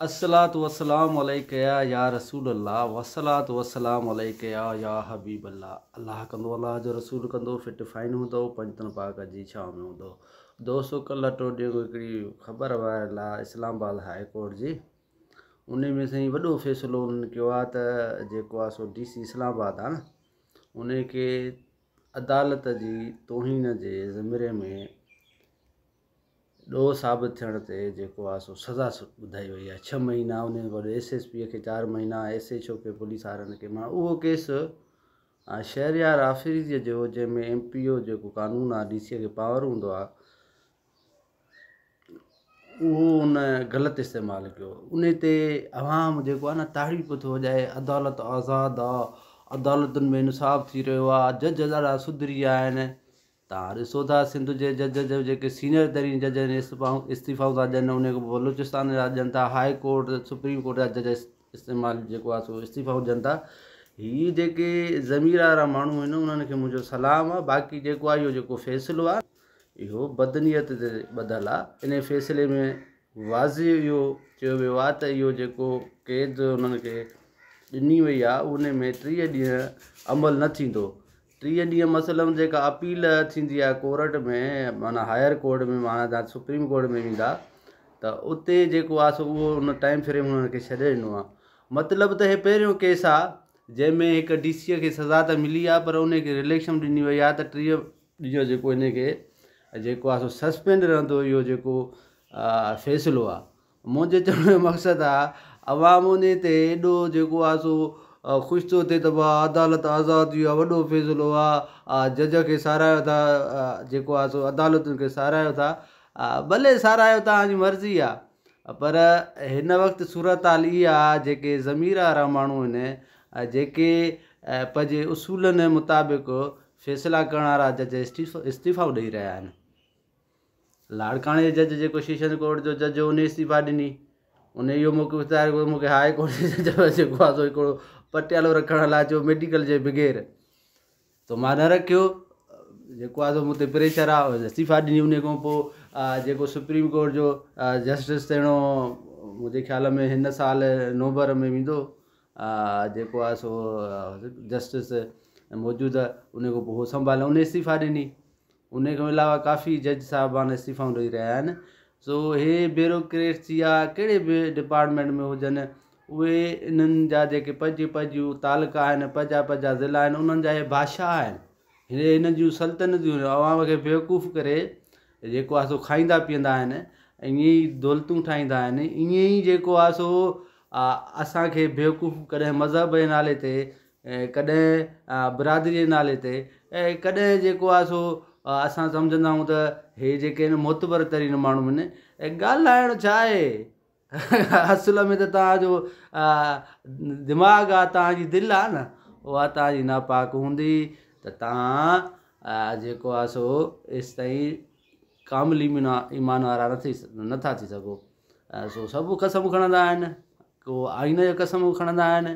الصلوة والسلام عليک يا يا رسول الله والصلوة والسلام عليک يا يا حبيب الله الله ڪندو الله جو رسول ڪندو فٽ فائن هوندو پنجتن پاڪ جي ڇانو ۾ هوندو دوستو ڪلهه ٽو ڏينهن کان هڪڙي خبر وائرل آ اسلام آباد هاء ڪورٽ جي ان ۾ سائين وڏو فيصلو انهن ڪيو آ ته جيڪو آ سو ڊي سي اسلام آباد آ نه ان کي عدالت جي توهين جي زمري ۾ ڏوهه ثابت ٿيڻ تي جيڪو آهي سو سزا ٻڌائي وئي آهي ڇهه مهينا ان کان پوء ايس ايس پي کي چار مهينا ايس ايڇ او کي پوليس وارن کي معنيٰ اهو ڪيس شهريار آفريدي جو جنهن ۾ ايم پي او جيڪو قانون آهي ڊي سي کي پاور هوندو آهي اهو ان غلط استعمال ڪيو ان تي عوام جيڪو آهي نه تاڙي پيو ٿو وڄائي عدالت آزاد آهي عدالتن ۾ انصاف ٿي رهيو آهي جج ڏاڍا سڌري ويا آهن توهان ڏسو ٿا سنڌ جي جج جو جيڪي سينئر ترين جج آهن استعيفائون ٿا ڏين ان کان پوء بلوچستان جا ڏين ٿا هاء ڪورٽ سپريم ڪورٽ جا جج استعمال جيڪو آهي سو استعيفائون ڏين ٿا هي جيڪي ضمير وارا ماڻهو آهن انهن کي منهنجو سلام آهي باقي جيڪو آهي اهو جيڪو فيصلو آهي اهو بدنيت تي ٻڌل آهي ان فيصلي ۾ واضح اهو چيو ويو آهي ته اهو جيڪو قيد انهن کي ڏني وئي آهي ان ۾ 30 ڏينهن عمل نه ٿيندو 30 ڏينهن مثلاً جيڪا اپيل ٿيندي آهي ڪورٽ ۾ معنيٰ هائر ڪورٽ ۾ معنيٰ تهان سپريم ڪورٽ ۾ ويندا ته اتي جيڪو آهي سو اهو ان ٽائيم فريم انهن کي ڇڏي ڏنو آهي مطلب ته هي پهريون ڪيس آهي جنهن ۾ هڪ ڊي سي کي سزا ته ملي آهي پر ان کي رليڪشن ڏني وئي آهي ته 30 ڏينهن جيڪو ان کي جيڪو آهي سو سسپينڊ رهندو اهو جيڪو فيصلو آهي منهنجي چوڻ جو مقصد آ عوام انهي تي ايڏو جيڪو آ سو خوش ٿو ٿئي ته واهه عدالت آزاد ٿي آ وڏو فيصلو آ جج کي ساراهيو ٿا جيڪو آ سو عدالتن کي ساراهيو ٿا ڀلي ساراهيو توهان جي مرضي آ پر هن وقت صورتحال اها آ جيڪي ضمير وارا ماڻهو آهن جيڪي پنهنجي اصولن مطابق فيصلا ڪرڻ وارا جج استعيفائون ڏئي رهيا آهن. لاڙڪاڻي جي جج جيڪو سيشن ڪورٽ جو جج هو ان استعيفا ڏني ان اهو موقف اختيار ڪيو مونکي هاء ڪورٽ جي جج جيڪو آهي سو هڪڙو پٽيالو رکڻ لاء چيو ميڊيڪل جي بغير ته مان نه رکيو جيڪو آهي سو مون تي پريشر آهي استعيفا ڏني ان کان پوء جيڪو سپريم ڪورٽ جو جسٽس ٿيڻو منهنجي خيال ۾ هن سال نومبر ۾ ويندو جيڪو آهي سو جسٽس موجوده ان کان پوء هو سنڀالي ان استعيفا ڏني انهي کان علاوه ڪافي جج صاحبان استعيفائون ڏئي رهيا آهن سو هي بيوروڪريٽس يا ڪهڙي به ڊپارٽمينٽ ۾ هجن اهي انهن جا جيڪي پنهنجي پنهنجيون تعلقا آهن پنهنجا پنهنجا ضلع آهن انهن جا هي بادشاهه آهن هي انهن جون سلطنتون عوام کي بيوقوف ڪري جيڪو آهي سو کائيندا پيئندا آهن ائين ئي دولتون ٺاهيندا آهن ائين ئي جيڪو آهي سو اسان کي بيوقوف ڪڏهن مذهب جي نالي تي ڪڏهن برادري جي نالي تي ۽ ڪڏهن جيڪو آهي سو اسان سمجهندا آهيون ته هي جيڪي آهن معتبر ترين ماڻهو آهن ۽ ڳالهائڻ ڇا آهي اصل ۾ ته توهان جو دماغ آهي توهان جي دل آهي نه اها توهان جي ناپاڪ هوندي ته توهان جيڪو آهي سو ايستائين ڪامل ايمان وارا نه ٿي نٿا ٿي سگهو سو سڀ قسم کڻندا آهن ڪو آئين جو قسم کڻندا آهن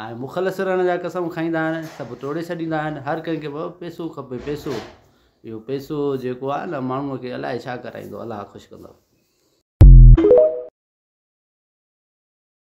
۽ مخلص رهڻ جا قسم کائيندا آهن سڀ ٽوڙي ڇڏيندا آهن هر ڪنهن کي بابا پئسو کپي پئسو اهو پئسو جيڪو آهي نه ماڻهوء کي الائي ڇا ڪرائيندو الله خوش ڪندو.